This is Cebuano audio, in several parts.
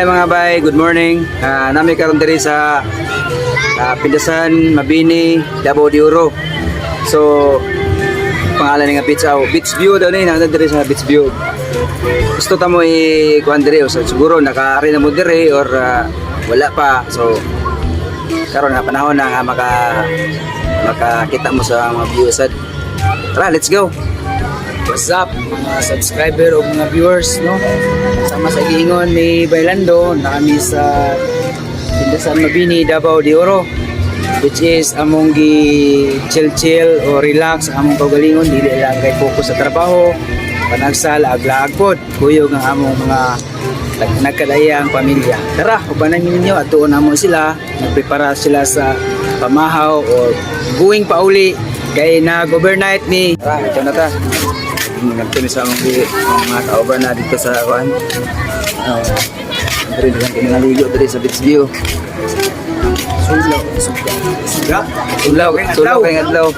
Hi, mga bay, good morning. Naa mi karon diri sa Pindasan, Mabini, Davao de Oro. So, pangalan nga beach aw, Beach View daw ni, naa diri sa Beach View. Gusto ta mo i kuan diri, so siguro nakaari na mo diri or wala pa. So, karon nga panahon na nga makakita mo sa mga view sad. Tara, let's go. What's up, mga subscriber o mga viewers, no? Sama sa giingon ni Bailando, naa mi sa Pindasan, Mabini, Davao de Oro, which is among gi chill chill o relax ang among kaugalingon, dili lang kay focus sa trabaho, panagsal, aglaag pod, kuyog ang among mga nagkadayang pamilya. Tara, ubanan ninyo at tuon namo sila, nagprepara sila sa pamahaw or going pauli kay nag overnight ni. Tara, ito na ta. Nagtuni sa among mga kauban na dito sa kuan. Diri lang kini naligo diri sa Beach View. Sulaw, suga. Suga? Tulaw, tulaw kay adlaw.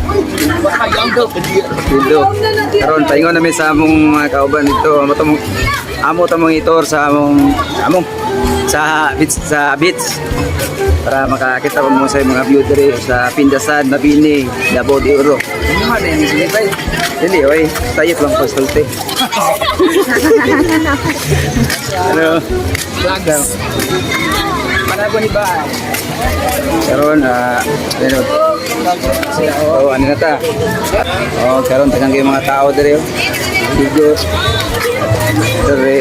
Tulo. Karon paingon namin sa among mga kauban dito, amo tamong i-tour sa among among sa beach para makakita mo sa mga view diri sa Pindasan, Mabini, Davao de Oro. Ano man eh, silipay. Dili oy, tayo lang pagsulti. Ano? Vlogs. Panabo ni ba? Karon ano? Oh, ano na ta? Oh, karon tagang kay mga tao diri oh. Ligo. Diri.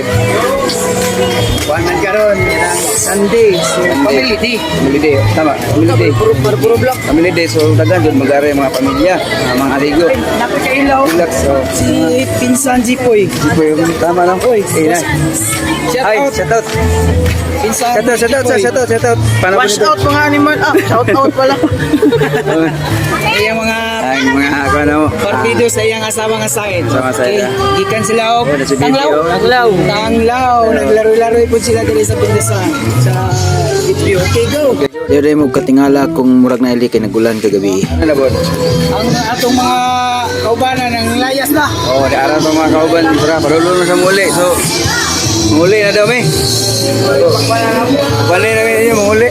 Kuan man karon, ang Sunday. So, family day. Family day. Tama, family day. Puro puro puro block. Family day, so daghan jud mag-ari mga pamilya, mga aligo. Napakailaw. Relax oh. Si Pinsan Jipoy. Jipoy, tama lang. Oy, eh, na. Shout Ay, out. shout out. Pinsan Shout out, shout out, Jipoy. shout out, shout out. Paano Wash out mga animal. Ah, shout out pala. Iyang mga Ay, mga ako ano. partido sa iyang asawa nga side. Asawa nga side, Okay. Gikan sila og Oh, nasa video. Tanglaw. Tanglaw. Tanglaw. Naglaro-laro po sila diri sa Pindasan. Sa View. Okay, go. Dire mo katingala kung murag na ili kay nagulan kagabi. Ano na bon? Ang atong mga kaubanan ng layas na. Oh, di aral pa mga kauban. Tara, palulo na sa muli. So, muli na daw mi. Bali na mi ninyo, muli.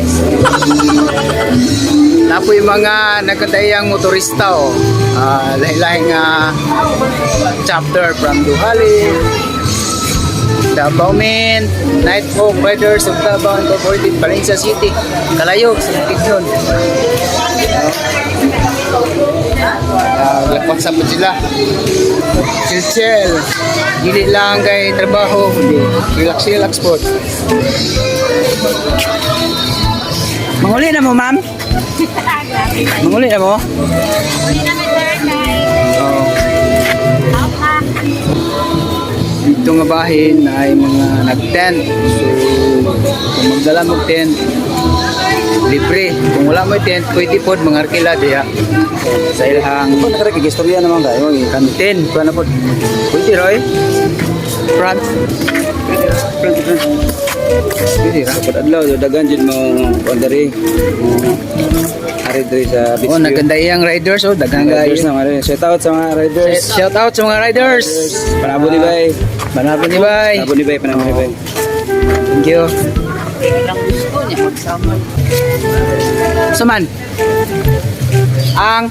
Napo yung mga nagkadayang motorista oh. Lahi-lahi nga chapter from Duhali, Davao Men, Night Hawk Riders of Davao Incorporated, Valencia City, Kalayo, sa Bukidnon. Lakpak sa po sila. Chill chill. Dili lang kay trabaho, kundi relax relax po. Manguli na mo, ma'am? Manguli na mo? Uli namin, sir, kay Oo. Alpha. Dito nga bahin ay mga nag-tent. So, kung magdala mo tent, libre. Kung wala mo tent, pwede po mga arkila diha. Sa ilhang Kung nakarek, istorya naman kayo. kantin. Kuha na po. Pwede, Roy. Front. Front, front. Pwede ra. Kapag adlaw, daghan jud mo kuan diri. Ari diri sa beach. Oh, naganda iyang riders oh, daghang Riders kayo. na mare. Shout out sa mga riders. Shout out sa mga riders. Panabo ni bay. Panabo ni bay. Panabo ni bay, panabo ni bay. Thank you. Saman. Ang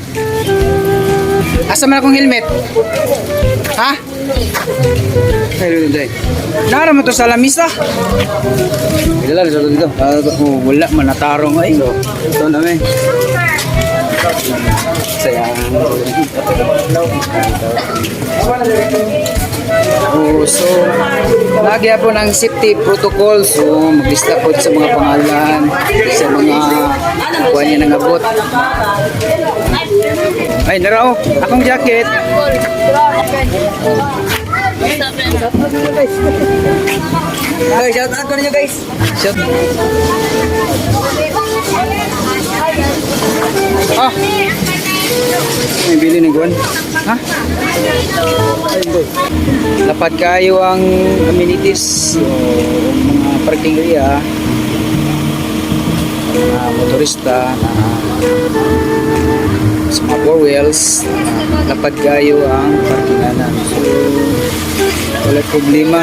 Asa man akong helmet? Ha? Ay, dili. Nara mo to sa lamisa? Kilala sa dito. Ah, ito. Oh, wala man natarong ay. So, ito na mi. Sayang. Oh, so lagi po ng safety protocol. So maglista po sa mga pangalan, sa mga kuha niya nang abot. Ay, narao, akong jacket. Guys, shout out ko ninyo, guys. Shout. Ah, May bili ng kuan. Ha? Lapad kayo ang amenities. So, mga parking area, mga motorista na sa mga four wheels, lapad kayo ang parkinganan. So, wala problema.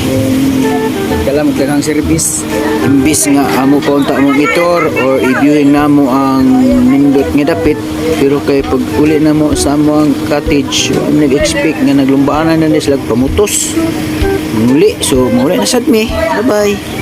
Yung Nagdala magdaghang service. Imbis nga amo pa unta mong i-tour or i-viewing namo ang nindot nga dapit, pero kay pag uli namo sa amo ang cottage, wa mi nag-expect nga naglumbaanan na ni sila pamutos. Muli, so muli na sad mi. Bye bye.